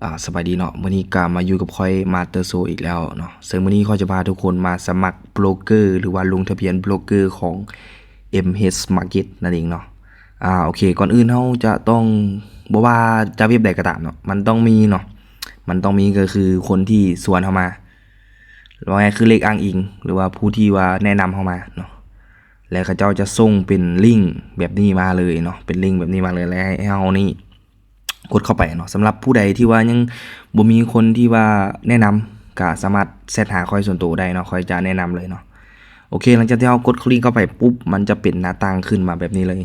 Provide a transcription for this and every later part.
ອາ ສະບາຍດີເນາະ, ມື້ນີ້ກະມາຢູ່ກັບຂ້ອຍ Master Show ອີກແລ້ວເນາະ. ເຊິ່ງມື້ນີ້ຂ້ອຍຈະພາທຸກຄົນມາສະໝັກໂບຣກເກີ ຫຼືວ່າລົງທະບຽນໂບຣກເກີຂອງ ເອັມເອສ Market ນັ້ນເອງເນາະ. ອາ ໂອເຄ, ກ່ອນອື່ນເຮົາຈະຕ້ອງ ບໍ່ວ່າຈະເວັບໃດກໍຕາມເນາະ, ມັນຕ້ອງມີເນາະ, ມັນຕ້ອງມີກໍຄືຄົນທີ່ຊວນເຮົາມາ, ເວົ້າງ່າຍຄືເລກອ້າງອີງ ຫຼືວ່າຜູ້ທີ່ວ່າແນະນຳເຮົາມາເນາະ. ແລະ ເຂົາເຈົ້າຈະສົ່ງເປັນລິງແບບນີ້ມາເລີຍເນາະ, ເປັນລິງແບບນີ້ມາເລີຍ ແລະ ໃຫ້ເຮົານີ້ ກົດເຂົ້າໄປເນາະ. ສຳລັບຜູ້ໃດທີ່ວ່າຍັງບໍ່ມີຄົນທີ່ວ່າແນະນຳ ກະສາມາດແຊັດຫາຂ້ອຍສ່ວນໂຕໄດ້ເນາະ, ຂ້ອຍຈະແນະນຳເລີຍເນາະ. ໂອເຄ, ຫຼັງຈາກທີ່ເຮົາກົດລິງເຂົ້າໄປປຸບ ມັນຈະເປັນໜ້າຕ່າງຂຶ້ນມາແບບນີ້ເລີຍ.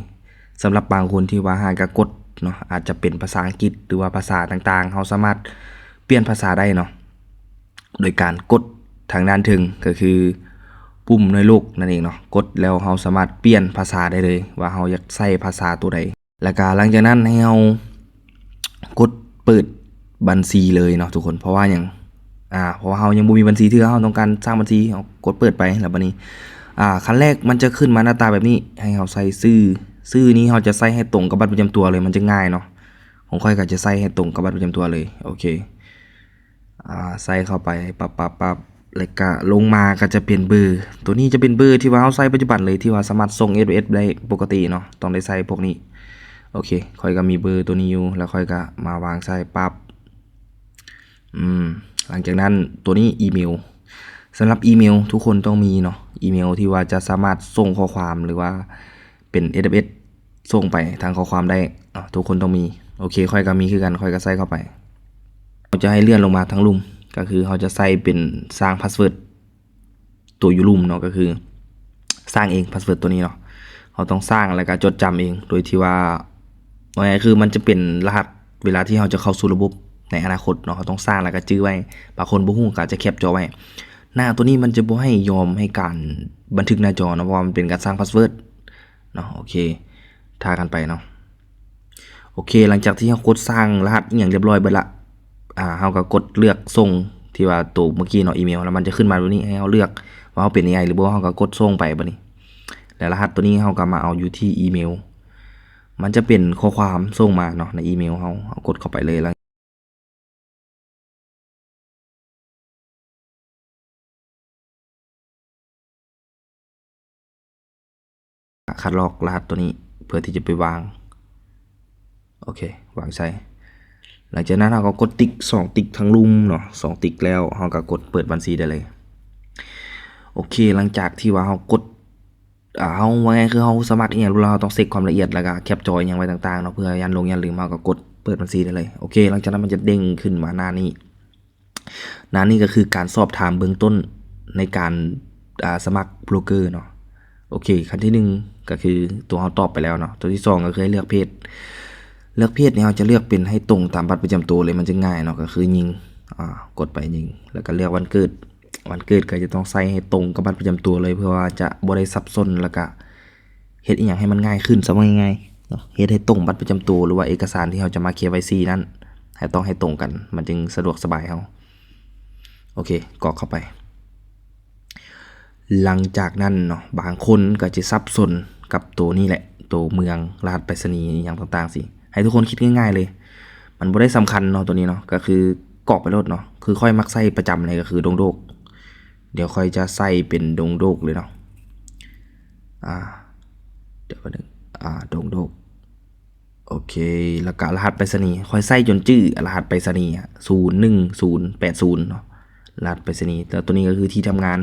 ສຳລັບບາງຄົນທີ່ວ່າຫາກະກົດເນາະ, ອາດຈະເປັນພາສາອັງກິດ ຫຼືວ່າພາສາຕ່າງໆ, ເຮົາສາມາດປ່ຽນພາສາໄດ້ເນາະ ໂດຍການກົດທາງດ້ານເທິງ ກໍຄືປຸ່ມໜ່ວຍໂລກນັ້ນເອງເນາະ. ກົດແລ້ວເຮົາສາມາດປ່ຽນພາສາໄດ້ເລີຍ ວ່າເຮົາຢາກໃຊ້ພາສາໂຕໃດ. ແລ້ວກະຫຼັງຈາກນັ້ນໃຫ້ເຮົາກົດເປີດບັນຊີເລີຍເນາະທຸກຄົນ. ເພາະວ່າຫຍັງ? ອາ ເພາະວ່າເຮົາຍັງບໍ່ມີບັນຊີເທື່ອ, ເຮົາຕ້ອງການສ້າງບັນຊີ, ເຮົາກົດເປີດໄປ ແລ້ວບັດນີ້ ອາ ຂັ້ນແລກມັນຈະຂຶ້ນມາໜ້າຕາແບບນີ້ ໃຫ້ເຮົາໃສ່ຊື່, ຊື່ນີ້ເຮົາຈະໃສ່ໃຫ້ຕົງກັບບັດປະຈຳຕົວເລີຍ, ມັນຈະງ່າຍເນາະ. ຂອງຂ້ອຍກໍຈະໃສ່ໃຫ້ຕົງກັບບັດປະຈຳຕົວເລີຍ. ໂອເຄ. ອາ ໃສ່ເຂົ້າໄປປັບໆໆ ແລ້ວກະລົງມາກໍຈະເປັນເບີ. ໂຕນີ້ຈະເປັນເບີທີ່ວ່າເຮົາໃຊ້ປັດຈຸບັນເລີຍ ທີ່ວ່າສາມາດສົ່ງ ເອສເອັມເອສ ໄດ້ປົກກະຕິເນາະ, ຕ້ອງໄດ້ໃສ່ພວກນີ້. ໂອເຄ, ຂ້ອຍກໍມີເບີໂຕນີ້ຢູ່ ແລ້ວຂ້ອຍກໍມາວາງໃສ່ປັບ. ອືມ ຫຼັງຈາກນັ້ນໂຕນີ້ອີເມວ. ສຳລັບອີເມວທຸກຄົນຕ້ອງມີເນາະ, ອີເມວທີ່ວ່າຈະສາມາດສົ່ງຂໍ້ຄວາມ ຫຼືວ່າ ເປັນ ເອສເອັມເອສ ສົ່ງໄປທາງຂໍ້ຄວາມໄດ້ ອາ ທຸກຄົນຕ້ອງມີ. ໂອເຄ, ຂ້ອຍກໍມີຄືກັນ, ຂ້ອຍກໍໃສ່ເຂົ້າໄປ. ເຮົາຈະໃຫ້ເລື່ອນລົງມາທາງລຸ່ມ, ກໍຄືເຮົາຈະໃສ່ເປັນສ້າງພາສເວີດໂຕຢູ່ລຸ່ມເນາະ, ກໍຄືສ້າງເອງ ພາສເວີດໂຕນີ້ເນາະ. ເຮົາຕ້ອງສ້າງແລ້ວກໍຈົດຈຳເອງ ໂດຍທີ່ວ່າ ເອົາງ່າຍໆຄືມັນຈະເປັນລະຫັດເວລາທີ່ເຮົາຈະເຂົ້າສູ່ລະບົບໃນອະນາຄົດເນາະ, ເຮົາຕ້ອງສ້າງແລ້ວກໍຈື່ໄວ້. ບາງຄົນບໍ່ຮູ້ກໍອາດຈະແຄັບຈໍໄວ້. ໜ້າໂຕນີ້ມັນຈະບໍ່ໃຫ້ຍອມໃຫ້ການບັນທຶກໜ້າຈໍເນາະ, ເພາະວ່າມັນເປັນການສ້າງພາສເວີດ ເນາະ. ໂອເຄ, ຖ້າກັນໄປເນາະ. ໂອເຄ, ຫຼັງຈາກທີ່ເຮົາກົດສ້າງລະຫັດອີ່ຫຍັງລຽບຮ້ອຍເບິດລະ, ອາ, ເຮົາກໍກົດເລືອກສົ່ງທີ່ວ່າໂຕເມື່ອກີ້ເນາະ, ອີເມວ, ແລ້ວມັນຈະຂຶ້ນມາແບບນີ້ ໃຫ້ເຮົາເລືອກວ່າເຮົາເປັນເອໄອ ຫຼືບໍ່, ເຮົາກໍກົດສົ່ງໄປບັດນີ້. ແລ້ວລະຫັດໂຕນີ້ເຮົາກໍມາເອົາຢູ່ທີ່ອີເມວ, ມັນຈະເປັນຂໍ້ຄວາມສົ່ງມາເນາະ ໃນອີເມວເຮົາ, ເຮົາກົດເຂົ້າໄປເລີຍ. ຄັດລອກລະຫັດໂຕນີ້ເພື່ອທີ່ຈະໄປວາງ. ໂອເຄ, ວາງໃສ່. ຫຼັງຈາກນັ້ນເຮົາກໍກົດຕິກສອງຕິກທາງລຸ່ມເນາະ, ສອງຕິກແລ້ວເຮົາກໍກົດເປີດບັນຊີໄດ້ເລີຍ. ໂອເຄ, ຫຼັງຈາກທີ່ວ່າເຮົາກົດ ອາ ເຮົາ ວ່າງ່າຍຄືເຮົາສະໝັກອີ່ຫຍັງແລ້ວ ເຮົາຕ້ອງເຊັກຄວາມລະອຽດ ແລ້ວກະແຄັບຈໍອີ່ຫຍັງໄວ້ຕ່າງໆເນາະ ເພື່ອຢ້ານຫຼົງຢ້ານລືມ ເຮົາກໍກົດເປີດບັນຊີໄດ້ເລີຍ. ໂອເຄ, ຫຼັງຈາກນັ້ນມັນຈະເດັ້ງຂຶ້ນມາໜ້ານີ້, ໜ້ານີ້ກໍຄືການສອບຖາມເບື້ອງຕົ້ນໃນການ ອາ ສະໝັກໂບຣກເກີເນາະ. ໂອເຄ, ຂັ້ນທີໜຶ່ງກໍຄືຕົວເຮົາຕອບໄປແລ້ວເນາະ. ຕົວທີສອງກໍຄືໃຫ້ເລືອກເພດ, ເລືອກເພດນີ້ເຮົາຈະເລືອກເປັນໃຫ້ຕົງຕາມບັດປະຈຳຕົວເລີຍ, ມັນຈະງ່າຍເນາະ, ກໍຄືຍິງ, ອາ ກົດໄປຍິງ ແລ້ວກໍເລືອກວັນເກີດ. ວັນເກີດກໍຈະຕ້ອງໃສ່ໃຫ້ຕົງກັບບັດປະຈຳຕົວເລີຍ ເພື່ອວ່າຈະບໍ່ໄດ້ສັບສົນ ແລ້ວກະເຮັດອີ່ຫຍັງໃຫ້ມັນງ່າຍຂຶ້ນ ສະເວົ້າງ່າຍໆເນາະ, ເຮັດໃຫ້ຕົງບັດປະຈຳຕົວ ຫຼືວ່າເອກະສານທີ່ເຮົາຈະມາ ເຄວາຍຊີ ນັ້ນ ໃຫ້ ຕ້ອງໃຫ້ຕົງກັນ ມັນຈຶ່ງສະດວກສະບາຍເຮົາ. ໂອເຄ, ກອກເຂົ້າໄປ. ຫຼັງຈາກນັ້ນເນາະ, ບາງຄົນກໍຈະສັບສົນກັບໂຕນີ້ແຫຼະ, ໂຕເມືອງ, ລະຫັດໄປສະນີ ອີ່ຫຍັງຕ່າງໆຊີ້. ໃຫ້ທຸກຄົນຄິດງ່າຍໆເລີຍ, ມັນບໍ່ໄດ້ສຳຄັນເນາະ ໂຕນີ້ເນາະ, ກໍຄືກອກໄປໂລດເນາະ. ຄືຂ້ອຍມັກໃຊ້ປະຈຳເລີຍ ກໍຄືດົງໂດກ. ດຽວຂ້ອຍຈະໃສ່ເປັນດົງໂດກເລີຍເນາະ. ອາ ດຽວແປັບໜຶ່ງ, ອາ ດົງໂດກ. ໂອເຄ, ແລ້ວກະລະຫັດໄປສະນີ, ຂ້ອຍໃສ່ຈົນຈື່ ລະຫັດໄປສະນີ ສູນໜຶ່ງສູນແປດສູນເນາະ, ລະຫັດໄປສະນີ. ແລ້ວໂຕນີ້ກໍຄືທີ່ທຳງານ,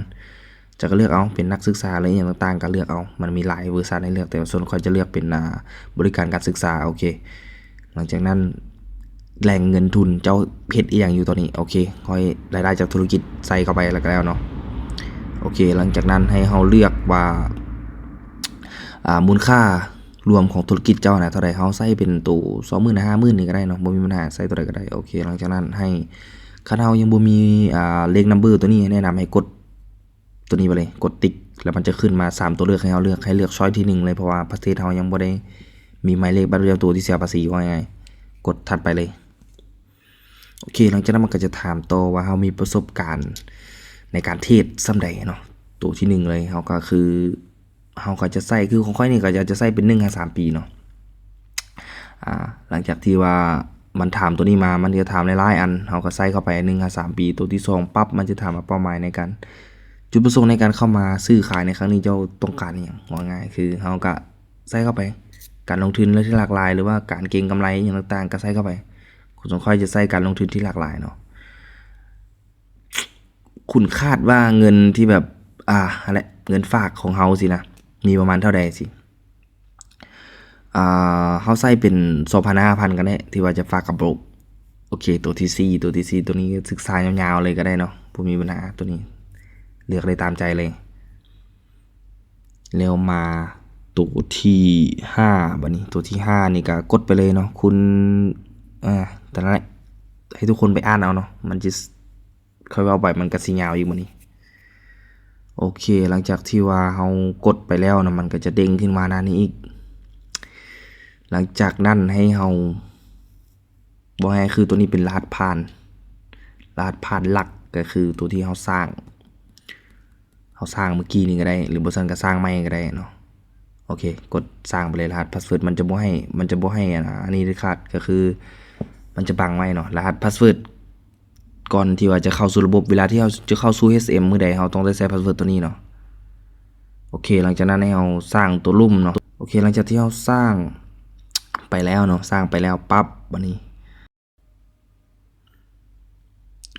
ເຈົ້າກໍເລືອກເອົາ ເປັນນັກສຶກສາ ຫຼື ອີ່ຫຍັງຕ່າງໆ ກໍເລືອກເອົາ, ມັນມີຫຼາຍເວີຊັນໃຫ້ເລືອກ, ແຕ່ວ່າສ່ວນຂ້ອຍຈະເລືອກເປັນ ອາ ບໍລິການການສຶກສາ. ໂອເຄ, ຫຼັງຈາກນັ້ນ ແຫຼ່ງເງິນທຶນ ເຈົ້າເຮັດອີ່ຫຍັງຢູ່ຕອນນີ້? ໂອເຄ, ຂ້ອຍລາຍໄດ້ຈາກທຸລະກິດ ໃສ່ເຂົ້າໄປແລ້ວກໍແລ້ວເນາະ. ໂອເຄ, ຫຼັງຈາກນັ້ນໃຫ້ເຮົາເລືອກວ່າ ອາ ມູນຄ່າລວມຂອງທຸລະກິດເຈົ້ານະເທົ່າໃດ? ເຮົາໃສ່ເປັນໂຕສອງໝື່ນ ຫ້າໝື່ນນີ້ກໍໄດ້ເນາະ, ບໍ່ມີບັນຫາ, ໃສ່ໂຕໃດກໍໄດ້. ໂອເຄ, ຫຼັງຈາກນັ້ນໃຫ້ ຄັນເຮົາຍັງບໍ່ມີ ອາ ເລກນຳເບີໂຕນີ້, ແນະນຳໃຫ້ກົດ ໂຕນີ້ໄປເລີຍ, ກົດຕິກ ແລ້ວມັນຈະຂຶ້ນມາສາມຕົວເລືອກໃຫ້ເຮົາເລືອກ, ໃຫ້ເລືອກຊ້ອຍທີໜຶ່ງເລີຍ, ເພາະວ່າປະເທດເຮົາຍັງບໍ່ໄດ້ມີໝາຍເລກບັດປະຈຳຕົວທີ່ເສຍພາສີ, ເວົ້າງ່າຍໆ ກົດຖັດໄປເລີຍ. ໂອເຄ, ຫຼັງຈາກນັ້ນມັນກໍຈະຖາມຕໍ່ວ່າເຮົາມີປະສົບການໃນການເທຣດສ່ຳໃດເນາະ. ໂຕທີໜຶ່ງເລີຍ ເຮົາກໍຄື ເຮົາກໍຈະໃສ່ ຄືຂອງຂ້ອຍນີ້ກໍຈະ ຈະໃສ່ເປັນໜຶ່ງຫາສາມປີເນາະ. ອາ ຫຼັງຈາກທີ່ວ່າ ມັນຖາມໂຕນີ້ມາ ມັນຈະຖາມຫຼາຍໆອັນ ເຮົາກໍໃສ່ເຂົ້າໄປ ໜຶ່ງຫາສາມປີ ໂຕທີສອງປັບ ມັນຈະຖາມວ່າເປົ້າໝາຍໃນການ ຈຸດປະສົງໃນການເຂົ້າມາຊື້ຂາຍໃນຄັ້ງນີ້ ເຈົ້າຕ້ອງການອີ່ຫຍັງ? ເວົ້າງ່າຍໆ ຄືເຮົາກໍໃສ່ເຂົ້າໄປ ການລົງທຶນທີ່ຫຼາກຫຼາຍ ຫຼືວ່າການເກັງກຳໄລຫຍັງຕ່າງໆ ກໍໃສ່ເຂົ້າໄປ. ຂອງຂ້ອຍຈະໃສ່ການລົງທຶນທີ່ຫຼາກຫຼາຍເນາະ. ຄຸນຄາດວ່າເງິນທີ່ແບບ ອ່າ ຫັ້ນແຫຼະ ເງິນຝາກຂອງເຮົາຊີ້ນະ ມີປະມານເທົ່າໃດຊີ້. ອ່າ ເຮົາໃສ່ເປັນສອງພັນ ຫ້າພັນກໍໄດ້ ທີ່ວ່າຈະຝາກກັບໂບຣກ. ໂອເຄ ໂຕທີສີ່ ໂຕທີສີ່ ໂຕນີ້ສຶກສາຍາວໆເລີຍກໍໄດ້ເນາະ ບໍ່ມີບັນຫາ ໂຕນີ້ເລືອກໄດ້ຕາມໃຈເລີຍ. ແລ້ວມາໂຕທີຫ້າ ບັດນີ້ ໂຕທີຫ້ານີ້ກໍກົດໄປເລີຍເນາະ ຄຸນ ອ່າ ຕາມນັ້ນແຫຼະ ໃຫ້ທຸກຄົນໄປອ່ານເອົາເນາະ ມັນຈະ ຂ້ອຍເວົ້າໄປມັນກໍຊິຍາວອີກບັດນີ້. ໂອເຄ ຫຼັງຈາກທີ່ວ່າເຮົາກົດໄປແລ້ວນະ ມັນກໍຈະເດ້ງຂຶ້ນມາໜ້ານີ້ອີກ. ຫຼັງຈາກນັ້ນໃຫ້ເຮົາ ບໍ່ໃຫ້ ຄືໂຕນີ້ເປັນລະຫັດຜ່ານ ລະຫັດຜ່ານຫຼັກ ກໍຄືໂຕທີ່ເຮົາສ້າງ ເຮົາສ້າງເມື່ອກີ້ນີ້ກໍໄດ້ ຫຼືບໍ່ຊັ້ນກໍສ້າງໃໝ່ກໍໄດ້ເນາະ. ໂອເຄ ກົດສ້າງໄປເລີຍ ລະຫັດພາສເວີດ ມັນຈະບໍ່ໃຫ້ ມັນຈະບໍ່ໃຫ້ ອັນ ອັນນີ້ເດັດຂາດ ກໍຄືມັນຈະບັງໄວ້ເນາະ ລະຫັດພາສເວີດ ກ່ອນທີ່ວ່າຈະເຂົ້າສູ່ລະບົບ ເວລາທີ່ເຮົາຈະເຂົ້າສູ່ເອັດເອັມມື້ໃດ ເຮົາຕ້ອງໄດ້ໃສ່ພາສເວີດໂຕນີ້ເນາະ. ໂອເຄ ຫຼັງຈາກນັ້ນໃຫ້ເຮົາສ້າງໂຕລຸ່ມເນາະ. ໂອເຄ ຫຼັງຈາກທີ່ເຮົາສ້າງໄປແລ້ວເນາະ ສ້າງໄປແລ້ວປັບ ບັດນີ້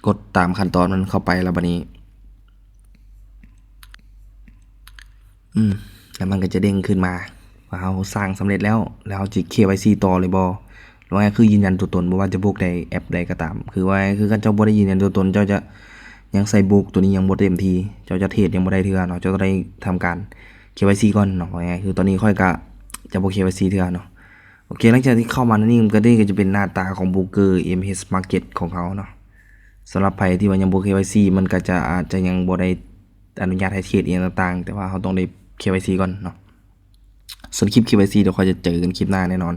ກົດຕາມຂັ້ນຕອນມັນເຂົ້າໄປແລ້ວບັດນີ້ ອືມ ແລ້ວມັນກໍຈະເດ້ງຂຶ້ນມາວ່າເຮົາສ້າງສຳເລັດແລ້ວ ແລ້ວເຮົາຈະເຄວາຍຊີຕໍ່ຫຼືບໍ່ ຫຼືວ່າຄືຢືນຢັນຕົວຕົນ ບໍ່ວ່າຈະໂບຣກໃດ ແອັບໃດກໍຕາມ. ຄືວ່າ ຄືຄັນເຈົ້າບໍ່ໄດ້ຢືນຢັນຕົວຕົນ ເຈົ້າຈະຍັງໃສ່ໂບຣກໂຕນີ້ຍັງບໍ່ເຕັມທີ່ ເຈົ້າຈະເທຣດຍັງບໍ່ໄດ້ເທື່ອເນາະ ເຈົ້າຕ້ອງໄດ້ທຳການເຄວາຍຊີກ່ອນເນາະ. ເວົ້າງ່າຍໆ ຄືຕອນນີ້ຂ້ອຍກະຈະບໍ່ເຄວາຍຊີເທື່ອເນາະ. ໂອເຄ ຫຼັງຈາກທີ່ເຂົ້າມາໃນນີ້ ມັນກໍໄດ້ ກໍຈະເປັນໜ້າຕາຂອງໂບຣກເກີ ເອັມເອັຊ Market ຂອງເຮົາເນາະ. ສຳລັບໃຜທີ່ວ່າຍັງບໍ່ເຄວາຍຊີ ມັນກໍຈະ ອາດຈະຍັງບໍ່ໄດ້ອະນຸຍາດໃຫ້ເທຣດອີ່ຫຍັງຕ່າງໆ ແຕ່ວ່າເຮົາຕ້ອງໄດ້ເຄວາຍຊີກ່ອນເນາະ. ສ່ວນຄລິບເຄວາຍຊີ ດຽວຂ້ອຍຈະເຈີກັນຄລິບໜ້າແນ່ນອນ.